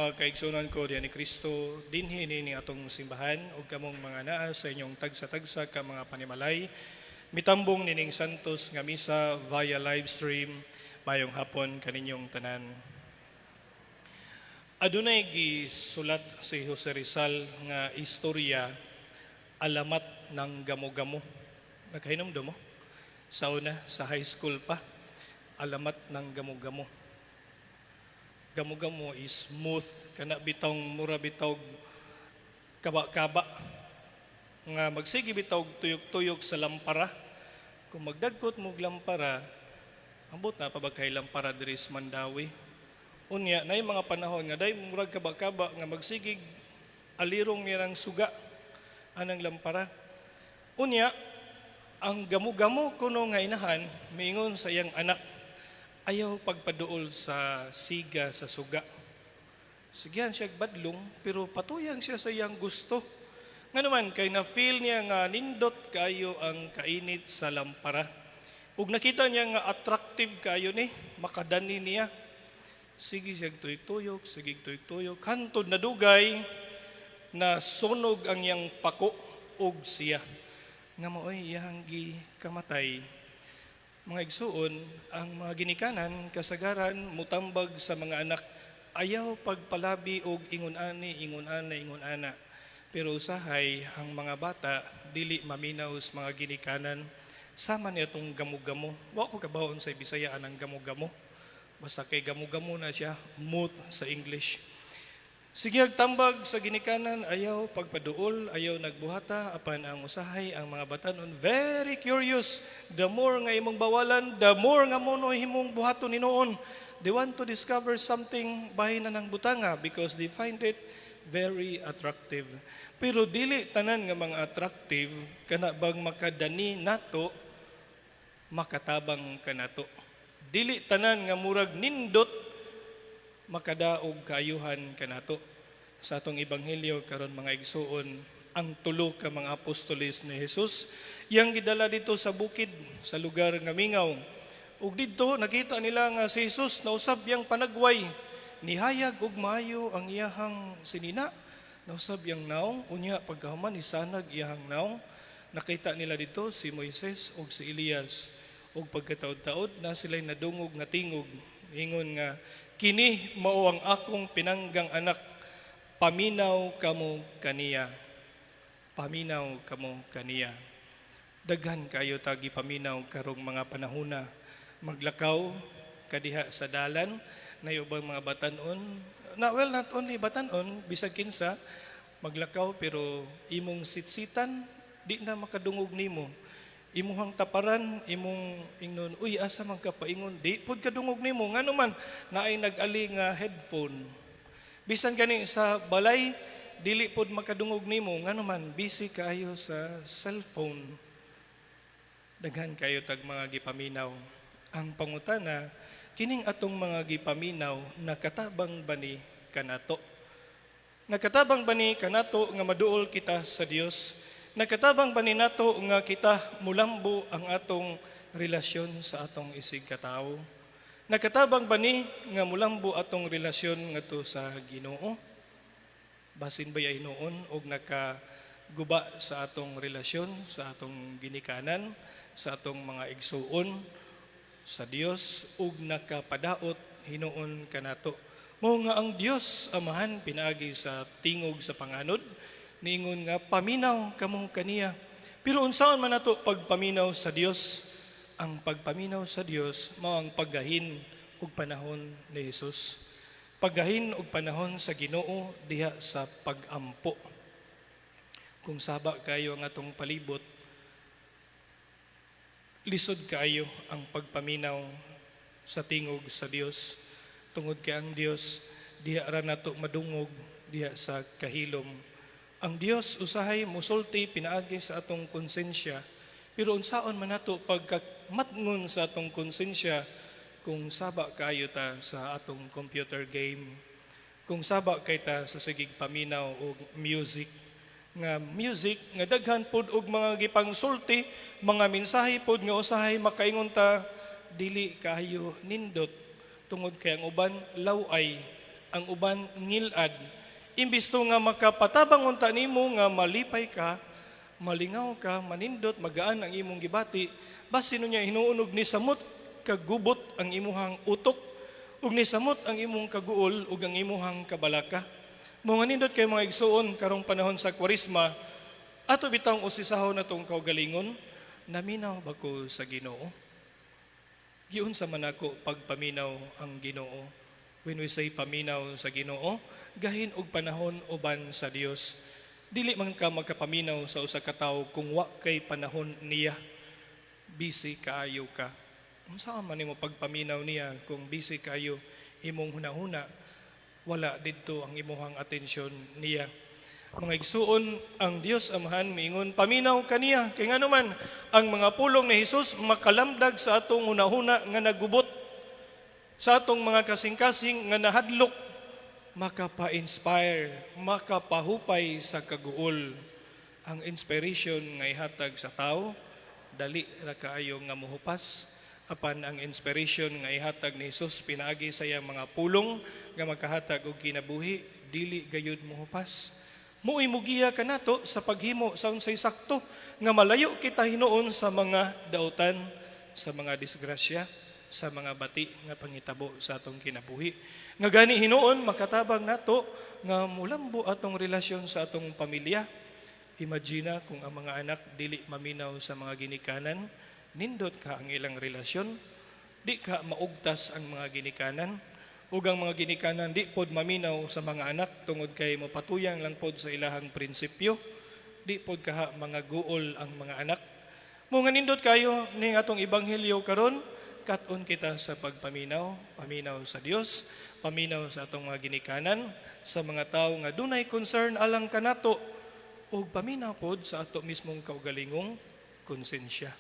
Mga kaigsunan ko diha ni Kristo, dinhi ni atong simbahan ug kamong mga naa sa inyong tagsa-tagsa ka mga panimalay, mitambong nining santos nga misa via live stream, mayong hapon kaninyong tanan. Adunay gisulat si Jose Rizal nga istorya, Alamat ng Gamo-Gamo. Nakahinumdum mo? Sa una, sa high school pa, Alamat ng Gamo-Gamo. Gamo-gamo is smooth, kana bitong mura bitog kaba-kaba nga magsige bitaw tuyok-tuyok sa lampara. Kung magdagkot mo og lampara, ambot na pa ba kay lampara diri sa Mandaue? Unya nay mga panahon nga day murag kaba-kaba nga magsigig alirong nirang suga anang lampara. Unya ang gamo-gamo kuno nga inahan miingon sa iyang anak, ayaw pagpaduol sa siga sa suga. Sigihan siya badlong, pero patuyang siya sa iyang gusto. Nga naman, kay na-feel niya nga nindot kayo ang kainit sa lampara. Ug nakita niya nga attractive kayo ni, makadani niya. Sige siya tuyok-tuyok, sige tuyok-tuyok. Hantod nadugay na sunog ang iyang pako ug siya. Nga mao'y iyang gikamatay. Mga igsuon, ang mga ginikanan kasagaran mutambag sa mga anak, ayaw pagpalabi og ingon ani, ingon ana, ingon ana. Pero usahay ang mga bata dili maminaw sa mga ginikanan. Sama niya itong gamo-gamo. Wa ko kabaw sa Bisaya ang gamo-gamo. Basta kay gamo-gamo na siya, moth sa English. Sige tambag sa ginikanan, ayaw pagpaduol, ayaw nagbuhata, apan ang usahay, ang mga batanon, very curious. The more nga imong bawalan, the more nga mo no himong buhaton hinuon. They want to discover something bahin na ng butanga because they find it very attractive. Pero dili tanan nga mga attractive kana bang makadani nato, makatabang kanato. Dili tanan nga murag nindot, makadaog kaayuhan kanato. Sa atong ebanghelyo karon, mga igsuon, ang tulo ka mga apostoles ni Jesus yang gidala dito sa bukid, sa lugar nga mingaw. Ug didto nakita nila nga si Jesus nausab yang panagway, nihayag og maayo ang iyahang sinina, nausab yang naong. Unya pagkahuman nisanag iyahang naong. Nakita nila dito si Moises ug si Elias. Ug pagkataod-taod na sila'y nadungog nga tingog ingon nga, "Kini mao ang akong pinanggang anak, paminaw kamo kaniya, paminaw kamo kaniya." Daghan kayo tagi paminaw karong mga panahona. Maglakaw kadiha sa dalan, na ubang mga batanon na, well, not only batanon, bisag kinsa maglakaw, pero imong sitsitan, di na makadungog nimo. Imuhang taparan, imong ingnon, "Uy, asa man ka?" Paingon, di pud kadungog nimo. Ngano man, naay nag-ali nga headphone. Bisan gani sa balay, dili pod makadungog nimo. Ngano man, busy kaayo sa cellphone. Daghan kayo tag mga gipaminaw. Ang pangutana, kining atong mga gipaminaw, nakatabang ba ni kanato? Nakatabang ba ni kanato nga maduol kita sa Dios? Nakatabang ba ni nato nga kita mulambo ang atong relasyon sa atong isig katawo? Nakatabang ba ni nga mulambo atong relasyon ngadto sa Ginoo? Basin ba hinuon og nakaguba sa atong relasyon sa atong ginikanan, sa atong mga igsuon, sa Dios, ug nakapadaot hinuon kanato? Mao nga ang Dios Amahan, pinaagi sa tingog sa panganod, niingon nga, "Paminaw kamo kaniya." Pero unsaon man nato pagpaminaw sa Dios? Ang pagpaminaw sa Dios mao ang paggahin og panahon ni Jesus. Paggahin og panahon sa Ginoo diha sa pagampo. Kung saba kayo ang atong palibot, lisod kaayo ang pagpaminaw sa tingog sa Dios. Tungod kay ang Dios diha ra nato madungog diha sa kahilom. Ang Dios usahay musulti pinaagi sa atong konsensya. Pero unsaon man nato pagkamatngon sa atong konsensya kung saba kayo ta sa atong computer game, kung saba kay ta sa sigig paminaw og music, nga music nga daghan pod og mga gipangsulti, mga mensahe pod nga usahay makaingon ta dili kayo nindot, tungod kay ang uban laway, Ang uban ngilad. Imbis to nga makapatabang unta nimo nga malipay ka, malingaw ka, manindot, magaan ang imong gibati, basin niya hinuon og nisamot kagubot ang imuhang utok, ug nisamot ang imong kaguol ug ang imuhang kabalaka. Mao nga nindot kay, mga igsuon, karong panahon sa Kwaresma, ato bitawng usisahon atong kaugalingon, naminaw ba ko sa Ginoo? Giunsa man ako pagpaminaw ang Ginoo? When we say paminaw sa Ginoo, gahin og panahon uban sa Dios. Dili man ka magkapaminaw sa usa ka tawo kung wa kay panahon niya. Busy kaayo ka. Unsa man nimo pagpaminaw niya kung busy kaayo imong hunahuna, wala didto ang imuhang atensyon niya? Mga igsuon, ang Dios Amahan miingon, paminaw kaniya. Kay ngano man, ang mga pulong ni Hesus makalamdag sa atong hunahuna nga nagubot, sa atong mga kasing-kasing nga nahadlok, makapa-inspire, makapahupay sa kaguol. Ang inspiration nga ihatag sa tao, dali ra kaayo nga muhupas. Apan ang inspiration nga ihatag ni Hesus pinaagi sa iyang mga pulong nga makahatag og kinabuhi, dili gayud muhupas. Mao'y mugiya kanato sa paghimo sa unsay sakto nga malayo kita hinuon sa mga dautan, sa mga disgrasya, sa mga bati nga pangitabo sa atong kinabuhi. Nga gani hinuon makatabang nato nga mulambo atong relasyon sa atong pamilya. Imagine kung ang mga anak dili maminaw sa mga ginikanan, nindot ka ang ilang relasyon, di ka maugtas ang mga ginikanan, ug ang mga ginikanan di pod maminaw sa mga anak tungod kay mopatuyang lang pod sa ilahang prinsipyo, di pod kaha mga guol ang mga anak. Mao nga nindot kayo ning atong ebanghelyo karon, kat-on kita sa pagpaminaw, paminaw sa Dios, paminaw sa atong mga ginikanan, sa mga tawo nga dunay concern alang kanato, ug paminaw pod sa ato mismong kaugalingong konsensya.